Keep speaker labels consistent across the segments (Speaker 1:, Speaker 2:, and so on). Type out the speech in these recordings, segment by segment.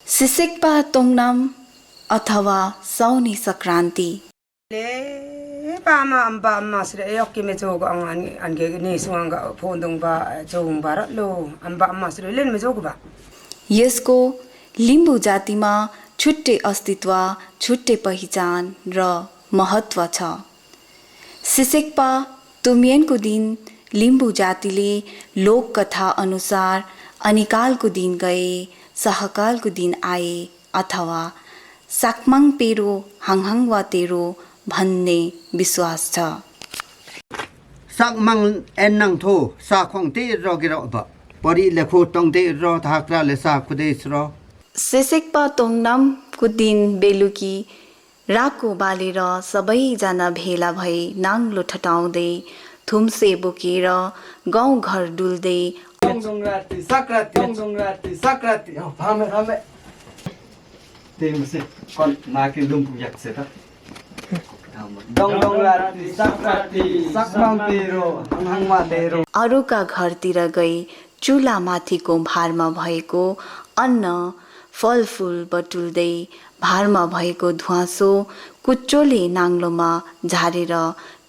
Speaker 1: Sesakpa Tumyen अथवा Saune Sakranti.
Speaker 2: Le pama amba sre yokki me jogo ange ni suanga phondong ba jong bara lo amba sre len me jogo ba
Speaker 1: यसको लिम्बू जातिमा छुट्टै अस्तित्व, छुट्टै पहिचान र महत्त्व छ। सेसेक्पा तुम्यनको दिन लिम्बू जातिले लोककथा अनुसार अनिकालको दिन गए, सहकालको दिन आए अथवा साक्माङ पेरो हाङहाङ वा तेरो भन्ने विश्वास छ।
Speaker 3: Sakmang enang tho sakhong te rogira ba pari lekho tong te ro thakra le sa kudes ro
Speaker 1: सेसेक्पा तुम्यनको दिन बेलुकी राको बालेर सबैजना भेला भई नाङ्लो ठटाउँदै थुम्से बोकेर गाउँ घर डुल्दै
Speaker 4: Sakranti hame temse kon makin lumpu yak seta dong lati Sakranti sakmang pero hangma dero
Speaker 1: अरूका घरतिर गई चुलामाथिको भारमा भएको अन्न फलफुल बटुल्दै भारमा भएको धुवासो कुच्चोले नाङ्लोमा झारेर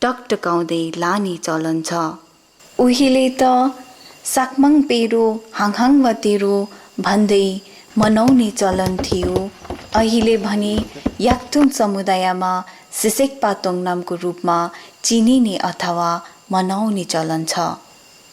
Speaker 1: टकटकाउँदै लाने चलन छ। उहिले त साक्माङ पेरो हाङहाङ वा तेरो भन्दै मनाउने चलन थियो। अहिले भने याक्थुङ समुदायमा सेसेक्पा तुम्यनको रूपमा चिनिने अथवा मनाउने चलन छ।